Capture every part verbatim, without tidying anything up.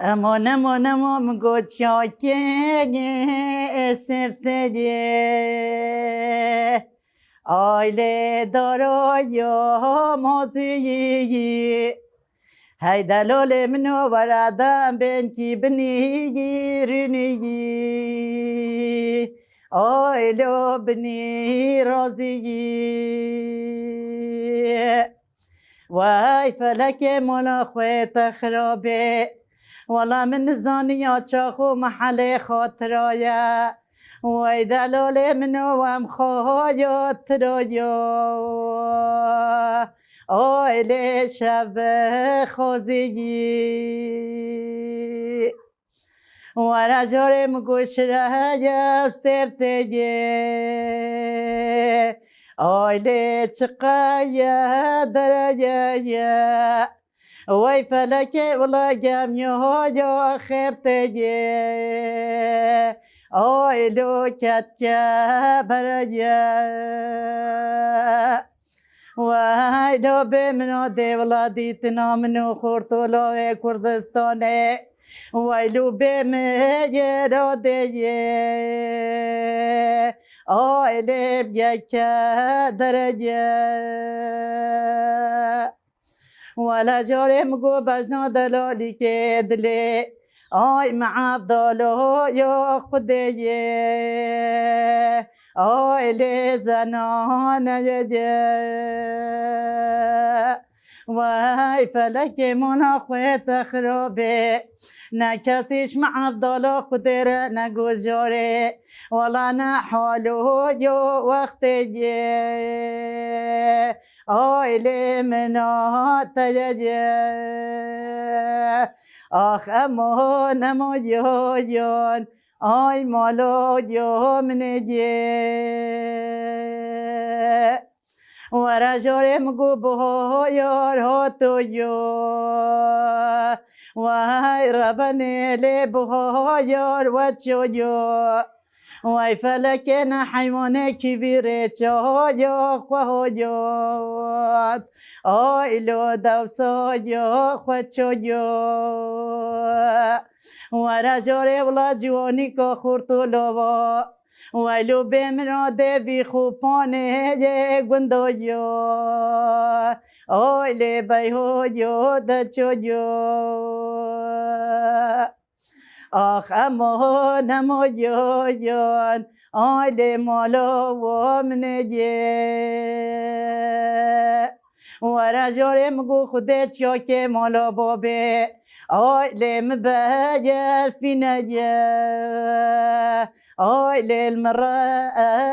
Emo nemo nemo min got çiyakê ser te ye. Aylê daraya maziyî. Hey delolê min o were dem bên kî binî rûnî. Aylo binî raziyî. Wey felekê mala xwe te xirabê. Wala min nizaniya çax û mehelê xatira ye. Wey delalê min o em xaya tira ye. Ay lê şev xwaziyî. Were carê min got şireye ser te ye. Ay lê çiqeye dereye ye. Wey felekê wila gemiya ya xêr te ye. Ay lo ketke bereye. Wey lo bê min a dê wila dîtina min û xortola wê Kurdistanê. Wey lo bê min yê ra dê ye. Ay lê yeke dereye. Wele carê min got bejna delalîkê dilê. Ay me evdalo ya Xwedê ye. Ay lê zenane ye. Wey felekê mona xwe te xirabê. Ne kesî ji me evdala Xwedê re ne gujarê. Wela ne halo yo wextê ye. Ay lê min a te ye. Ax emo nemo yo yon. Ay malo yo min ye. Were carê min got bihayar hato yo. Wey rebenê lê bihayar weço yo. Wey felekê ne heywanekî vî rê çaya xwe hayat. Ay lo dewsa ya xwe çaya. Were carê wila ciwanîka xortolava. Wey lo bê min a dê vî xûpanê yê gundaya. Ay lê beyhoya de çaya. Ax emo nemo yo yon. Ay lê mala wa min ye. Were carê min got Xwedê çiyakê mala babê. Ay lê min beyer fîne ye. Ay lê li min re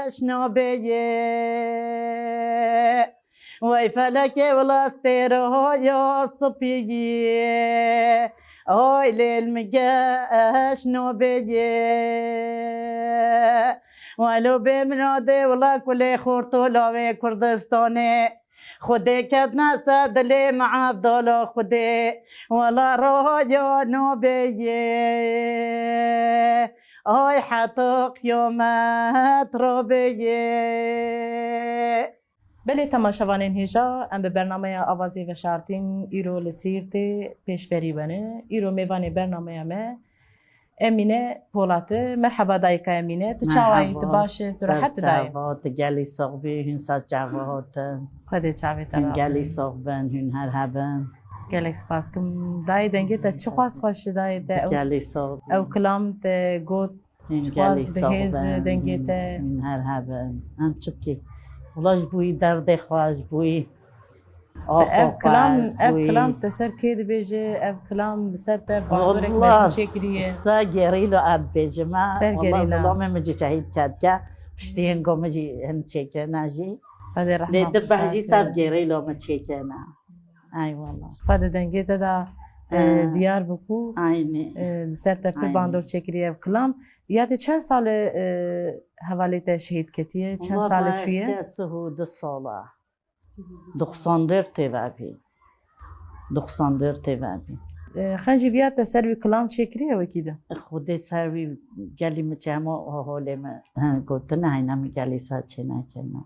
eş nabê ye. Wey felekê wila stêraya sipî ye. Ay lê li min ge eş nabê ye. Welo bê min a dê wila kulê xortola wê Kurdistanê. Xwedê ketne ser dilê me evdala Xwedê. Wela raya nabê ye. Ay heta qiyamet rabê ye. Belê temaşevanên hêja, em bi bernameya Avazê veşartîn îro li Sîrtê pêşberî wene. Îro mêvanê bernameya me Emîne Polat e. Merheba dayika Emîne. Tu çawa yî? Tu baş e? Tu rehet dayê? Çava, tu gelî sax bî, hûn ser çava hatin. Xwedê çavê te raxin. Hûn gelî sax bin, hûn her hebin. Gelek spas kim. Dayê dengê te çi xwaz xweş e dayê te. Ew, gelî sax bî. Ew kilam te got. Hûn gelî sax bin, hûn her hebin. Em çi bikî? Wela ji bo wî derdê xwe, ji bo wî axa xwe, ev kilam, ev kilam te ser kê dibêje? Ev kilam li ser te bandorek mezin çêkiriye? Ser gerîla ez dibêjim. Ser gerîla. Wela zilamê min jî şehîd ketke. Piştî hingo min jî hin çêkirine jî. Xwedê rehma xwe şad ke. Lê du beh jî ser gerîla min çêkirine. Ay wela. Xwedê dengê te de, e, diyar bikû. Aynî. E, li ser te pir bandor çêkiriye ev kilam. Ya te çend sal e, e, hevalê te şehîd ketiye? Çend sal e çûye? Wela ez ke sih û du sal e. Doksan dört tê vebî. Doksan dört tê vebî. E, xencî viya te ser wî kilam çêkiriye wekî de? Xwedê ser wî gelî min çi hema holê min, he, gotine heyne min gelî ser çênekirine.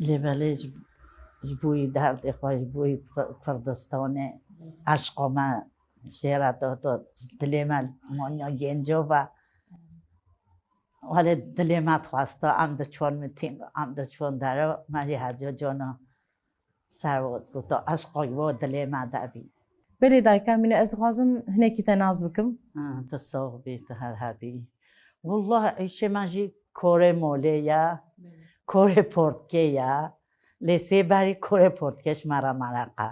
Lê belê ji, ji bo wî derdê xwe, ji bo wî Kur-, Kurdistanê, eşqa me Jê re to, to dilê me manya genco ve. Wele dilê me dixwesta, em diçûn mitîng, em diçûn dere, me jî hecî cona ser got, got, eşqa bo dilê me de bî. Belê dayika Emîne, ez dixwazim hinekî te nas bikim. Ha, tu sox bî, tu her hebî. Wallah, îşê me jî korê molê ye, korê portkê ye. Lê sê berî korê portkê ji me re mereq e.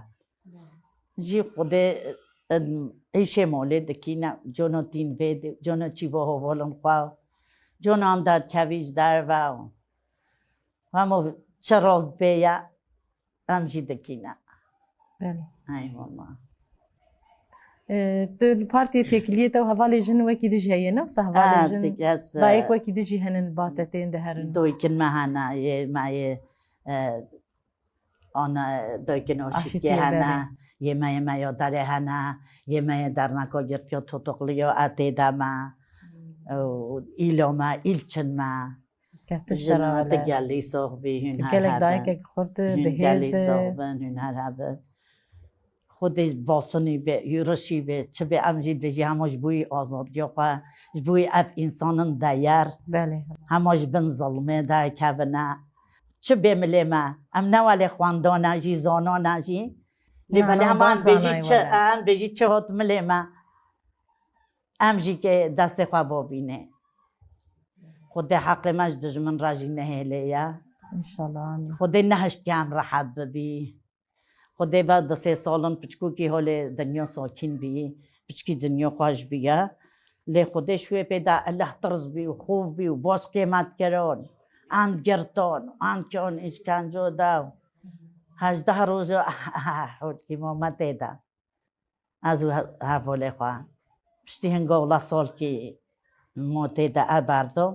Jî Xwedê, em, îşê molê dikîne, cono tîn vê de, cono çî bo hovolin xwe, cono em derdikevî ji derve. Hemo çi rast bê ye, em jî dikîne. Belê. Eyvallah. E, tu li partiyê têkiliyê te û hevalê jin wekî dijî heye, ne wisa hevalê Ha, jin, dik-, ez, dayik e, wekî dijî henin li ba te tên diherin? Doykin me hene, yê me yê, e, ana, doykin Aşîtiyê oşîtiyê hene, berê. Yê me yê me ya derê hene, yê me yê derneka girtiya tutuqliya e tê de me. Hmm. Û îlo me, îlçin me. Keftin Jin şera me wele. Ti gelî sox bî, hûn Tu her gelek hebin. Dayikek xurt, Hûn bihêz gelî e. Sox bin, hûn her hebin. Xwedê basinî be, yurişî be, çi be, em jî dibêjî hema ji bo wî azadiya xwe, ji bo wî ev însanin deyer. Belê. Hema ji bin zilmê derkevine. Çi bê milê me? Em ne welê xwendana jî, zanana jî. Lê Na, belê na, hema em bêjî çi, em bêjî çi hat milê me? Em jî ke destê xwe bavîne. Xwedê heqê me ji dijmin re jî nehêlê ye. Înşallah, amîn. Xwedê nehişt ke em rehet bibî. Xwedê ve du sê salin piçkokî holê dinya sakîn bî, piçkî dinya xweş bîye. Lê Xwedê şûyê pê de eleh tirs bî û xof bî û baş qêmet kirin. End girtin, end kirin îşkenco de. Hejdeh roja hûrkî ma me tê de. Ez û he-, hevalê xwe. Piştî hinga wila salkî motê de e berdim.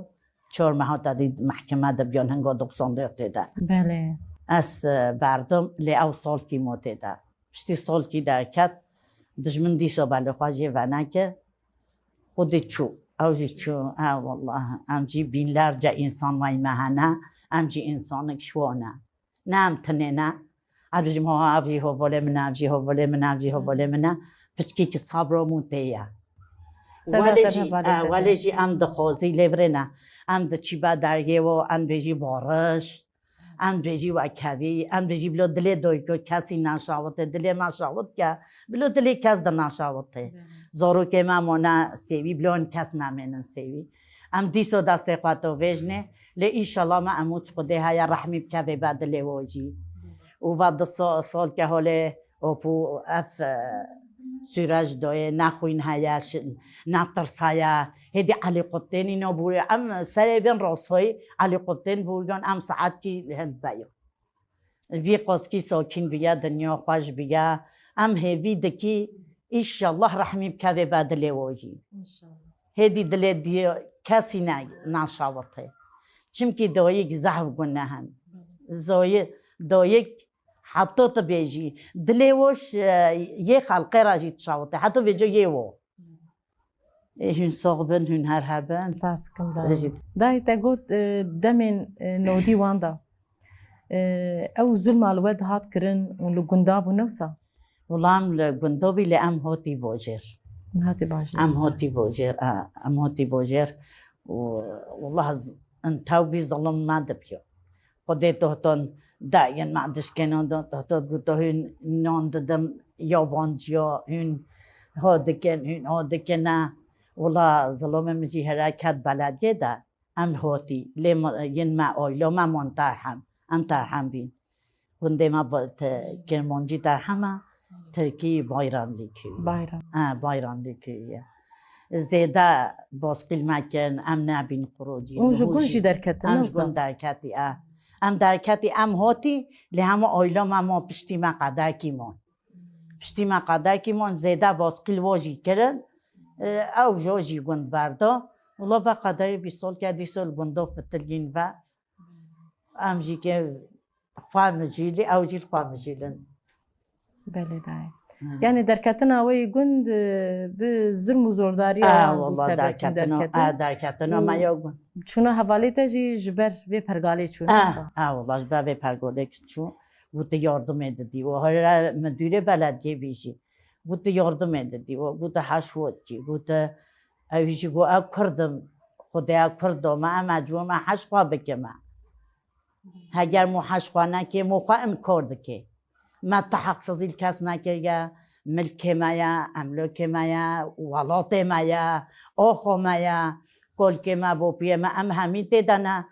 Çar meha te dî mehkeme de biyan hinga doksan dörtê de. Belê. Ez, e, berdim, lê ew salkî motê de. Piştî salkî derket, dijmin dîsa belê xwe jê venekir. Xwedî çû. Ew jî çû. E, wallah, em jî bînlerce însan wayî me hene. Em jî însanek şiwan e. Ne em tinê ne. Ez bijim, ha, ev jî hovolê min e, ev jî hovolê min e, ev jî hovolê min e. Piçkî ki sabra mû tê ye. Seba Welê te jî, hevalê e, te welê de. Jî em dixwazî lê birêne. Em diçî be dergê wo, em bêjî bariş. Em bêjî wekevî, em bêjî bilo dilê doyko kesî naşawite, dilê me şawit ke, bilo dilê kes de naşawite. Evet. Zarokê me mane sêwî, bilo kes namênin sêwî. Em dîso destê xwe to vêjnê, lê înşallah me em û çi Xwedê heye rehmî bikeve be dilê wo jî. Evet. Û va du sa-, sal ke holê opû ev, e, sûrej doyê, ne xwîn heye, şi-, ne tirs heye. Hêdî helîkoptêrî nabûrê. Em serê bên rasoyî helîkoptên bûrgan em saetkî li hind beyo. Vî qoskî sakîn biye, dinya xweş biye. Em hêvî dikî, înşallah rehmî bikeve be dilê wo jî. Înşallah. Hêdî dilê dî kesî ne, naşawite. Çimkî dayik zehf gune hen. Zoyî, dayik heta tu bêjî. Dilê wo ş-, yê xelqê re jî dişawite. Heta vêca yê wo. Ê, hûn sax bin, hûn her hebin. Spas dikim dayê. Dayê te got, e, demên, e, nodî wan da. E, ew zulma li we dihat kirin û li gunda bû ne wisa? Wila em li gunda bî lê em hatî bajêr. Em hatî bajêr. Em hatî bajêr, e, em hatî bajêr. Û wila z-, in tewbî zilim me dibiyo. Xwedê tohton dayên me dişkênan da, tohton got, hûn nan didin yabanciya, hûn ha dikin, hûn ha dikine. Wila zilamê min jî here ket belediyê de, em hatî. Lê me, yên me, aîla me man terhem. Em terhem bîn. Gundê me ba-, te-, Kirmancî terhem e, Tirkî Bayramlî köyü. Bayram. Ha, Bayramlî köyü ye. Zêde basqîl me kirin, em nebîn qurocî. Hûn ji gund jî derketin, Em ji gund derketî, e. Em derketî, em hatî, lê hema aîla me ma piştî me qederkî man. Piştî me qederkî man, zêde basqîl wa jî kirin. E, ew jo jî gund berda. Wila ve qederî bîst sal ke dîsa li gunda fitilgîn ve. Em jî ke xwe mijîlî, ew jî xwe mijîlin. Belê dayê. Hı. Yani derketina we yê gund, e, bi zulm û zordariya Ah, bû wala sebeb derketina, derketî. Ah, derketina Û me ya gund. Çûna hevalê te jî ji ber vê pergalê çû, Ah, wisa? Ah, wala ji ber vê pergalê çû. Û tu yardimê didî. Û here müdürê belediyê bî jî. Gote yardimê didî, we gote heş we dikî, gote ew jî got, ew Kurd im, Xwedê ew Kurd da me, em ecû me heş xwe bikime. Heger mo heş xwe nekê, mo xwe inkar dikê. Me ti heqsizî li kes nekiriye, milkê me ye, emlokê me ye, welatê me ye, oxo me ye, kolkê me, bopiyê me, em hemî tê de ne.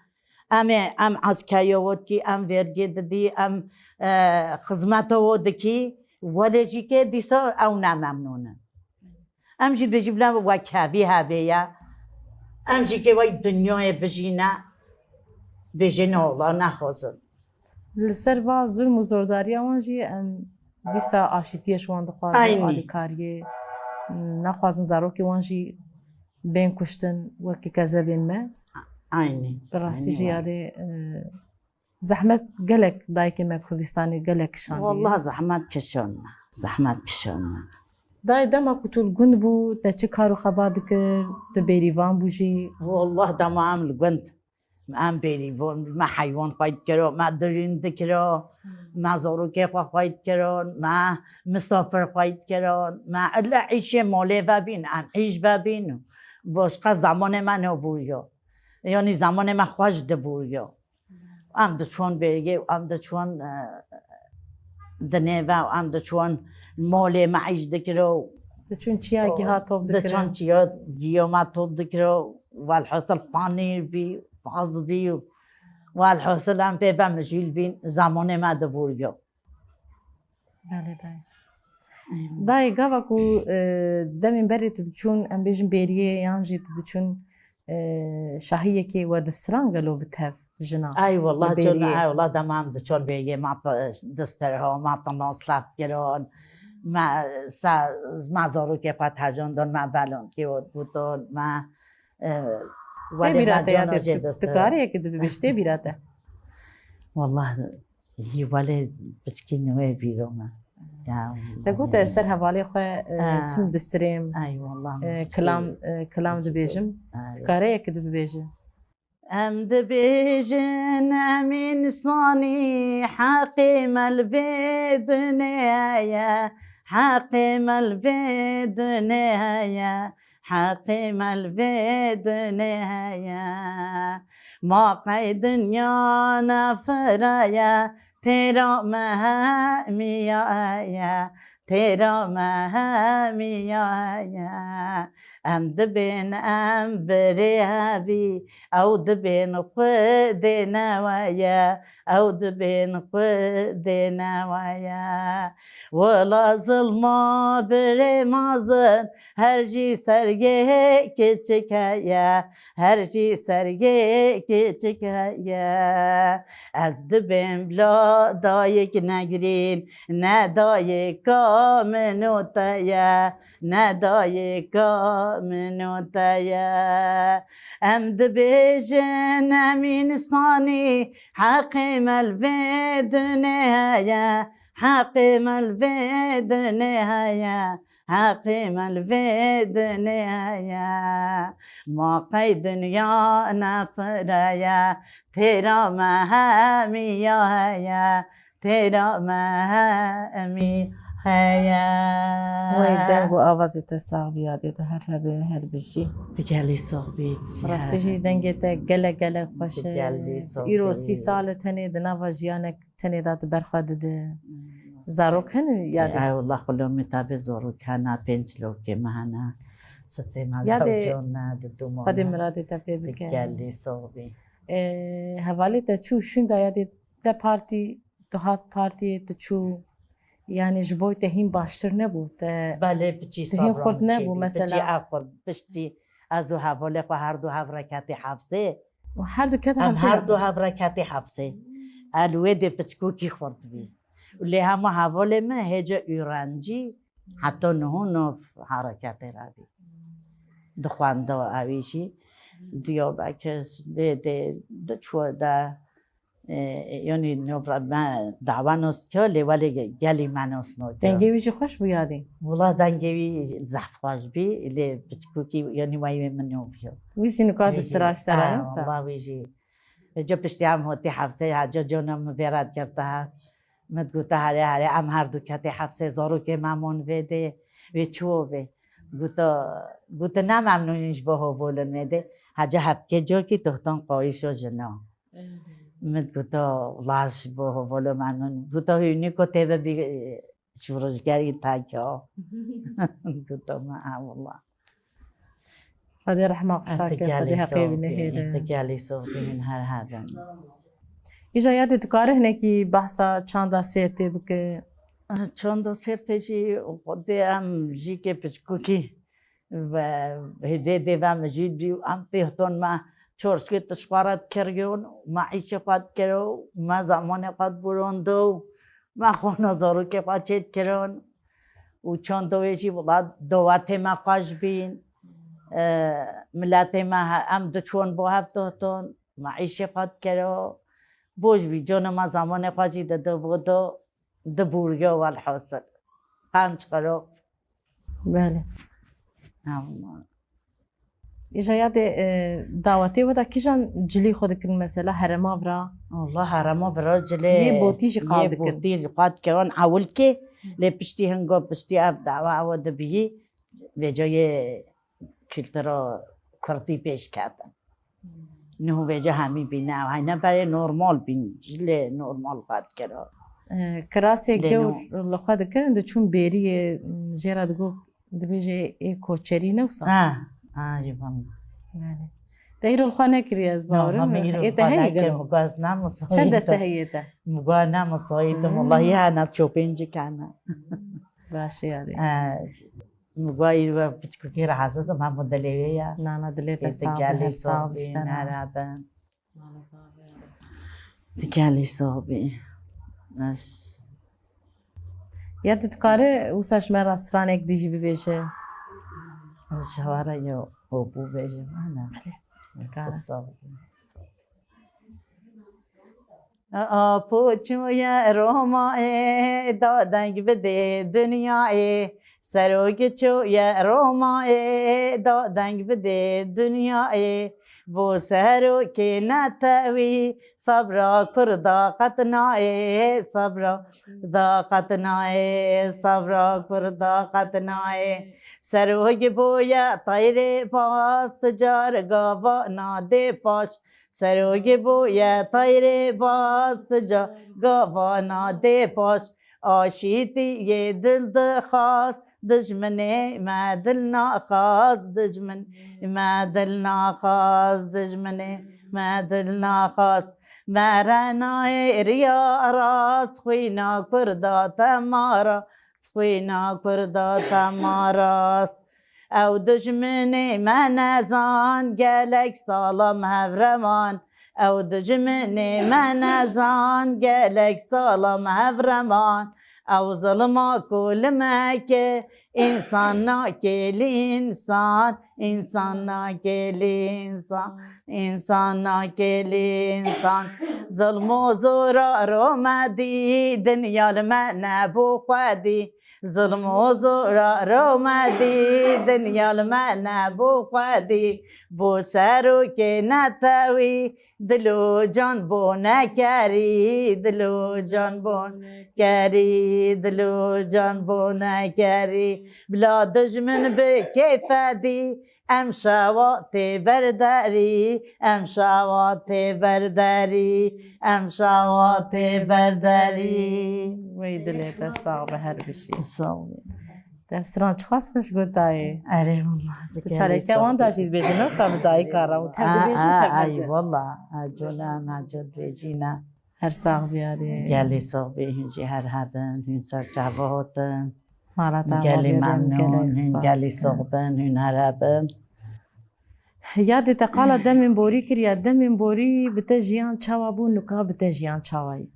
Em ê, em eskeriya we dikî, em vergê didî, em, e, xizmeta we dikî, welê jî kê dîsa ew ne memnûn in. Em jî dibêjin bila wek hevî hevê ye. Em jî kê wey dinyayê bijîne, bêjin ola nexwazin. Li ser va zulm û zordariya wan jî em dîsa aşîtiyê ji wan dixwazin, Eynî. alîkariyê. Nexwazin zarokê wan jî bên kuştin, wekî kezebên me. Eynî. Bi rastî Eynî jî wele. yadê, e, zehmet gelek dayikê me Kurdistanê gelek kişandiye. Wallah zehmet kişand me. Zehmet kişand me. Dayê, dema ku tu li gund bû, te çi kar û xebat dikir? Tu bêrîvan bû jî? Wallah dema em li gund, em bêrîvan, me heywan xweyt kiro, me dirîn dikiro, me zarokê xwe xweyt kirin, me misafir xweyt kirin, me ile îşê malê vebîn, em îş vebîn. Başqa zamanê me nebûyo. Yanî zamanê me xweş dibûyo. Em diçûn bêrgê û em diçûn, e, dinê ve û em diçûn malê me îş dikiro. Diçûn çiya giha top dikiro. Diçûn çiya giya me top dikiro. Welhasil panîr bî, paz bî û welhasil em pê ve mijûl bîn, zamanê me dibûriyo. Belê dayê. Em. Dayê, gava ku, e, demên berê tu diçûn, em bêjin bêriyê yan jî tu diçûn, e, şahiyekê we distran gelo bi tev jina? Ay wallah, Bi çon, bêriyê. Ay wallah, dema em diçûn bêriyê, ma t-, distir ho, ma tinas laf kirin, ma sa, ma zarokê xwe tejandin, ma belon kê û guton, ma, e, Tê welê bîra ma te ya cana tê, jê tu, distir. Tu karê yekê dibibêj, tê bîra te? Wallah, Hî welê piçkî nû wê bîro me. Ya, Te got, e, ser hevalê xwe, e, Ha. tim distirêm, Ay wallah, e, piçkî kilam, e, kilam piçkî dibêjim. Ay. Tu kare yekê dibibêje? Em dibêjin em însanî, heqê me li vê dunê heye, heqê me li vê dunê heye. Heqê me li vê dunê heye. Ma qey dinya ne fira ye, têra me hemiya heye, têra me hemiya heye. Em dibên em birê hevî, ew dibên Xwedê newe ye, ew dibên Xwedê newe ye. Wela zilma birê mezin, her jî sergê kiçik heye, her jî sergê kiçik heye. Ez dibêm bila dayik negirîn, ne dayika min û te ye, ne dayika min û te ye. Em dibêjin em însanî, heqê me li vê dunê heye, heqê me li vê dunê heye, heqê me li vê dunê heye. Ma qey dinya ne fira ye, têra me hemiya heye, têra me hemî heye. Wey deng û avazê te sax bî, yadê tu her hebe, her bijî. Tu gelî sax bî, tu Rastî her jî hebe. dengê te gelek, gelek xweş Tu e. gelî sax Îro bî. sî sal e tenê di nava jiyanek tenê de tu berxwe dide. Hmm. Zarok hene yadê? Ay wallah, xulomê tabê zarok hene, pênc lokê me hene. Sisê me Yadê zewcan ne, di dû Xwedê mane. miradê te pê Di bike. gelî sax bî. E, hevalê te çû şûnda yadê te partî, tu hat partiyê, tu çû, yani ji bo te hîn baştir nebû, te Belê, piçî tu hîn sabran xurt çê nebû bî, mesela. piçî ev xurt, piştî ez û hevalê xwe her du hev re ketî hefsê. Û her du ket Em hefsê her re. du hev re ketî hefsê. El wê dê piçkokî xurt bî. Û lê hema hevalê me hêca ûrencî heta niho nav hereketê re bî. Dixwenda ewî jî Diyarbekir, lê dê diçû de, e, yanî nav re me dawa nas dikir, lê welê ge-, gelî me nas nadikir. Dengê wî jî xweş bû yadî. Wila dengê wî zehf xweş bî, lê piçkokî, yanî weyê min nû bû. Wî jî nika Wî jî, disiraştera ha, wisa. wala wî jî. Ca piştî em hotî hefsê, heca cana min vê re girta. Min digote, herê, herê, em her du ketê hefsê, zarokê me mon vê dê. Wê çi wo bê? Goto, goto ne memnûn in ji bo hevolên me de. Hece heftê cokî tohtan qayîşo jina. Min goto, wela ji bo hevolo memnûn. Goto, hûnî ku tê bibî şûrişgerî teke. Goto, me, ha, wela. Xwedê rehma qişa ke, Xwedê heqê wî nehêle. Te gelî soxbî hûn her hebin. Îja yadê tu kare hinekî behsa çanda Sêrtê bike? Çanda Sêrtê jî xwedê em jî ke piçkûkî ve hêdê dê ve mijîl bî û em têhton me çorşkê tişxwara dikiriyon, me îşê xwe dikiro, me zamanê xwe dibirondo, me xwana zarokê xwe çêdikirin û çanda wê jî wela dawetê me xweş bîn. E, miletê me he-, em diçûn bo hev tohton, me îşê xwe dikiro. Boş bî, cana me zamanê xwe jî dido, dido, dibûriyo welhasil. Qenc xirop. Belê. Hema. Îja yadê, e, dawetê we de kîjan cilî xwe dikirin mesela herêma vira? Wela herêma vira cilê, yê botî jî qal yê dikin. Botî jî qal dikirin ewilkê, lê piştî hingo piştî ev dawa ew dibî, vêca yê kultura kurdî pêş ketin. Niho vêca hemî bîne, heyne berê normal bîn, cilê normal qal dikira. E, kirasê gewr li xwe dikirin, diçûn bêriyê, jê re digot, dibêje ê koçerî ne wisa? Ha, ha, yê van. Yani. Te îro li xwe nekiriye, ez bawerim. Ê te heye gelo? Min got ez ne mesayî te. Çend deste heye te? Min got ne mesayî te, wellahî hene çopêncik hene. Baş e yani. Min got îro piçkûkî rahatsiz im, hemû dilê wê ye. Na, na, dilê te sax be, her sax be, her sax be. Dikelî sobî. Ez Ya tu dikare wisa ji me re stranek dî jî bibêje? Ez ji we re yew hopû bêjim, ana. Belê, dikare. Apo çûye Romayê, da deng bidê dinyayê. Serokê çûye Romayê, da deng bidê dinyayê. Bo serokê netewî, sabra Kurda qet nayê, sabra Kurda qet nayê, sabra Kurda qet nayê. Serokê bûye teyrê baz, ti car gava nadê paş. Serokê bûye teyrê baz, ti car gava nadê paş. Aşîtiyê dil dixwaz, dijminê me dil naxwaz, dijminê me dil naxwaz, dijminê me dil naxwaz. Me re nayê riya rast, xwîna Kurda te ma rast, xwîna Kurda te ma rast. Ew dijminê me nezan, gelek sala me hev re man. Ew dijminê me nezan, gelek sala me hev re man. Ew zilma ku li me kir, însan nakê li însan, însan nakê li însan, însan nakê li însan. Zilm û zora ro me dî, dinya li me nebû xwedî. Zilm û zora ro me dî, dinya li me nebû xwedî. Bo serokê netewî, dil û can bo nekerî, dil û can bo nekerî, dil û can bo nekerî. Bila dijmin bi kêfedî, em şewa tê berderî, em şewa tê berderî, em şewa tê berderî. Wey dilê te sax be, her bişî. Sağ ol. Te stran çiqas xweş gotayê. Erê, wallah. Tu çareke wan da jî dibêjî, ne wisa bi dayika re û tev dibêjî, tev. Ay, wallah. Cona me cot bêjî ne. Her sax biyarî. Gelî sax bî, hûn jî her hebin, hûn ser çava hatin. Mala te ava biyarî, gelî memnûn, hûn gelî sax bin, hûn her hebin. Yadê te qala demên borî kiriye, demên borî bi te jiyan çawa bû, nika bi te jiyan çawa ye?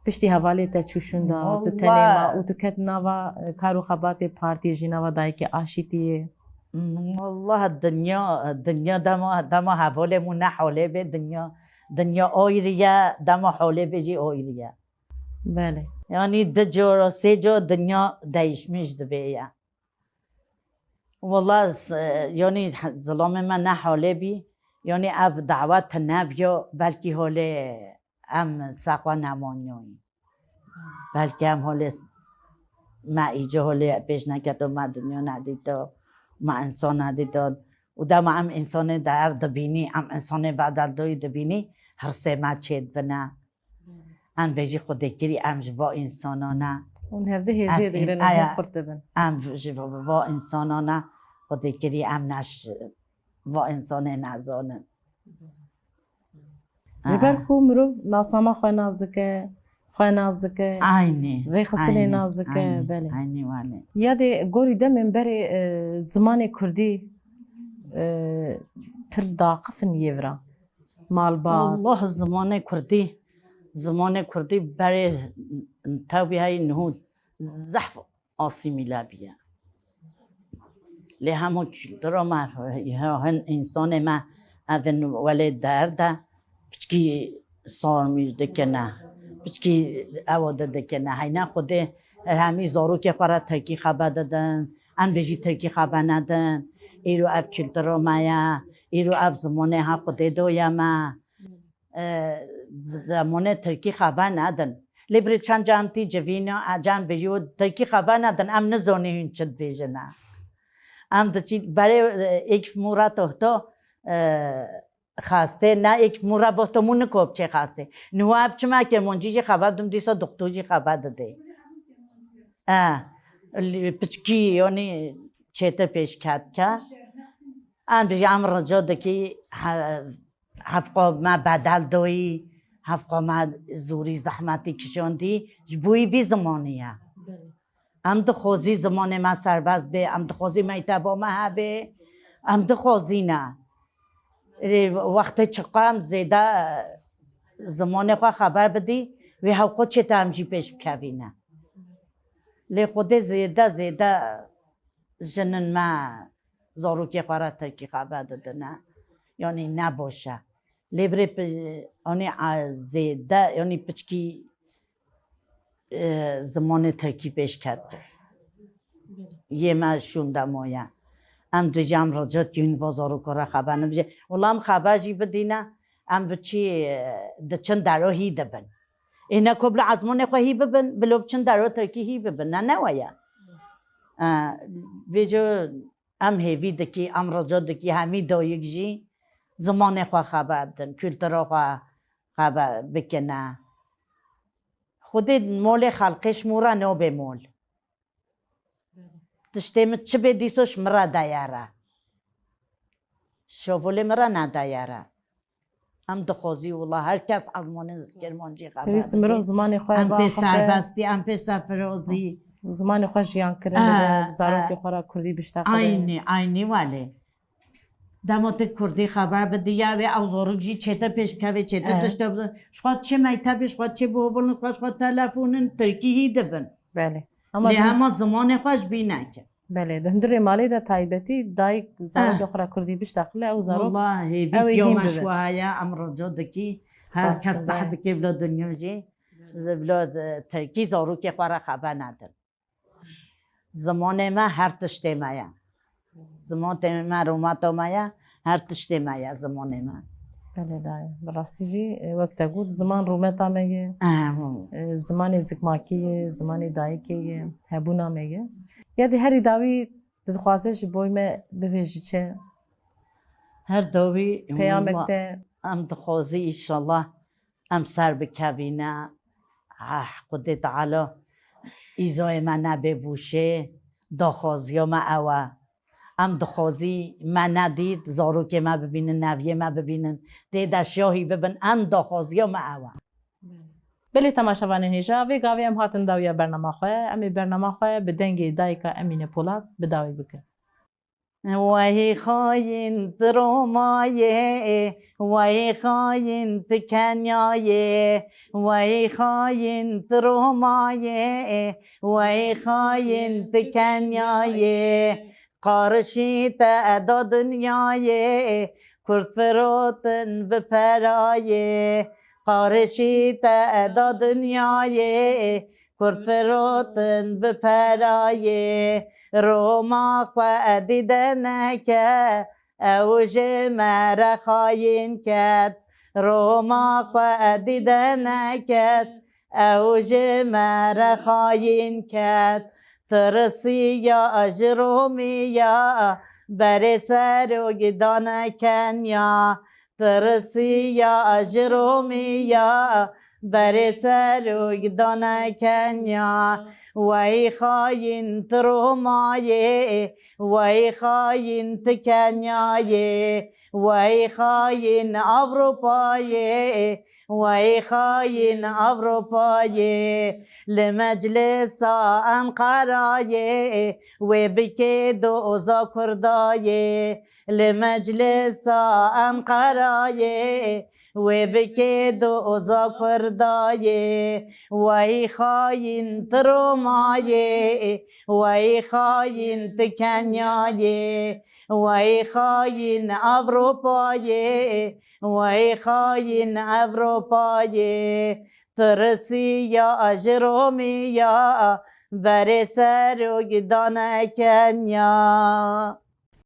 Piştî hevalê te çû şûnda, tu tenê ma û tu ket nava, e, kar û xebatê partiyê jî, nava dayikê aşîtiyê. Wallah dinya, dinya dema, dema hevalê min ne holê bê, dinya, dinya ayrı ye, dema holê bê jî ayrı ye. Belê. Yani di cara, sê cara dinya değişmiş dibe ye. Wala s-, yanî zilamê me ne halê bî, yanî ev dawet nebiya, belkî holê em seqwe nemaniyoyî. Belkî em holê s-, Me îca holê pêş neketo, me dinya nedîto, me însan nedîto. Û dema em însanê deher dibînî, em însanê bedeldoyî dibînî, hirsê me çêdibine. Em bêjî Xwedê kirî em ji va însanana. Hûn hevdi hêzê Em digrin, aya, hûn xurt dibin. Em ji va însanana Xwedê kirî em ne ji va însanê nezanin. Ji ber ku mirov nasnama xwe nas dike, xwe nas dike, Aynî, rêxistinê aynî, nas dike, aynî, belê. Aynî wale. Ya dê gorî demên berê, e, zimanê kurdî, e, pir daqif in yê vira. Malbat. Wallah zimanê kurdî, zimanê kurdî berê tewbî hey niho zehf asîmîle bîye. Lê hemû kultura me, hin însanê me ev in welê der de piçkî sarmî dikine, piçkî ew de dikine. Heyne Xwedê hemî zarokê xwe re tirkî xeber didin, em bêjî tirkî xeber nedin. Îro ev kultura me ye, îro ev zimanê ha Xwedê doye me. E, z-, zimanê tirkî xeber nedin. Lê birê çend cem tî civîna, e, cem bêjî û tirkî xeber nedin, em nizanî hûn çi dibêjin e. Em diçî berê, e, êk mûra tohto, e, xastê, ne êk mûra bohto mû niko biçê xastê. Niha ev çima kirmancî jî xeber dum dîsa doktor jî xeber didê. E, li-, piçkî, yanî çêtir pêş ket ke. Em dijî em rica dikî he-, hevqa me bedel doyî, hevqa me zorî zehmetî kişandî, ji bo wî vî zimanî ye. Belê. Em dixwazî zimanê me serbest bê, em dixwazî mekteba me hebe, em dixwazî ne. Ê, wextê çiqa em zêde zimanê xwe xeber bidî, wê hewqa çête em jî pêş bikevîne. Lê Xwedê zêde, zêde jinên me zarokê xwe re tirkî xeber didine. Yanî ne baş e. Lê birê pi-, anî, a, zêde, yanî piçkî, e, zimanê tirkî pêş ket. Yê me şûnde maye. Em dibêjin em rica dikîn va zarokê re xeber nebijê. Wela em xeber jî bidîne, em bi çi, e, diçin dero hî dibin. Ê ne ku bila ezmanê xwe hî bibin, bilo biçin dero tirkî hî bibin. Ne, ne we ye. E, vêca em hêvî dikî, em rica dikî, hemî dayik jî zimanê xwe xeber bidin, kultura xwe xeber bikine. Xwedê molê xelqê ji min re nabê mol. Tiştê min çi bê dîso ji min re deyere. Şovolê min re nedeyere. Em dixwazî wila her kes ezmanê kirmancî xeber Pêwîst bidê. Mirov zimanê xwe Em pê biaxife. Serbestî, em pê serfirazî. Zimanê xwe jiyan kirin Ah, bide, zarokê ah. Xwe re kurdî bişteqile. Aynî, aynî welê. Dema tu kurdî xeber bidî, ya wê ew zarok jî çêtir pêş bikevê, çêtir Eh. Tişte bi-, ji xwe çê mektebê, ji xwe çê bihovilin, xwe ji xwe telefonin, tirkî hî dibin. Belê. Ama Lê di- hema zimanê xwe ji bîr neke. Belê, di hundirê malê de taybetî dayik zarokê Eh. Xwe re kurdî bişteqile, ew zarok Wala hêvî ew ê ya hîn me bibin. Ji we heye, em rica dikî, her Spas kes dikim. Seh dike bila dinya jî, bila, e, tirkî zarokê xwe re xeber nedin. Zimanê me her tiştê me ye. Zimanê me rûmeta me ye, her tiştê me ye zimanê me. Belê dayê. Bi rastî jî, e, wek te got, ziman rûmeta me ye. Eh, hû. E, zimanê zikmakî ye, zimanê dayikê ye, hebûna me ye. Ya dî herî dawî tu dixwazî ji boy me bibêjî çi? Her dawî Peyamek wela te? Em dixwazî, înşallah, em ser bikevîne. Ah, Xwedê Teala îzayê me nebe bûşê, daxwaziya me ew e. Em dixwazî me nedît, zarokê me bibînin, neviyê me bibînin, tê de şahî bibin, em daxwaziya me ew e. Belê temaşevanên hêja, vê gavê em hatin dawiya bernama xwe. Em ê bernama xwe bi dengê dayika Emîne Polat bi dawî bikin. Wey xayîn tu Romayê, wey xayîn tu Kenyayê, wey xayîn tu Romayê, wey xayîn tu Kenyayê. Qarişî te eda dinyayê, kurd firotin bi perayê. Qarişî te eda dinyayê, kurd firotin bi perayê. Roma xwe edî derneke, ew ji me re xayîn ket. Roma xwe edî derneket, ew ji me re xayîn ket. Tirisiya ji Romî ya, berê serok dane Kenya. Tirisiya ji Romî ya, berê serok dane Kenya. Wey xayîn tu Romayê, wey xayîn tu Kenyayê, wey xayîn Ewropayê, wey xayîn Ewropayê. Li meclisa Enqerayê wê bikê doza Kurdayê. Li meclisa Enqerayê wê bikê doza Kurdayê. Wey xayîn tu Romayê, wey xayîn tu Kenyayê, wey xayîn Ewropayê, wey xayîn Ewropayê. Tirisiya ji Romî ya, berê serok dane Kenya.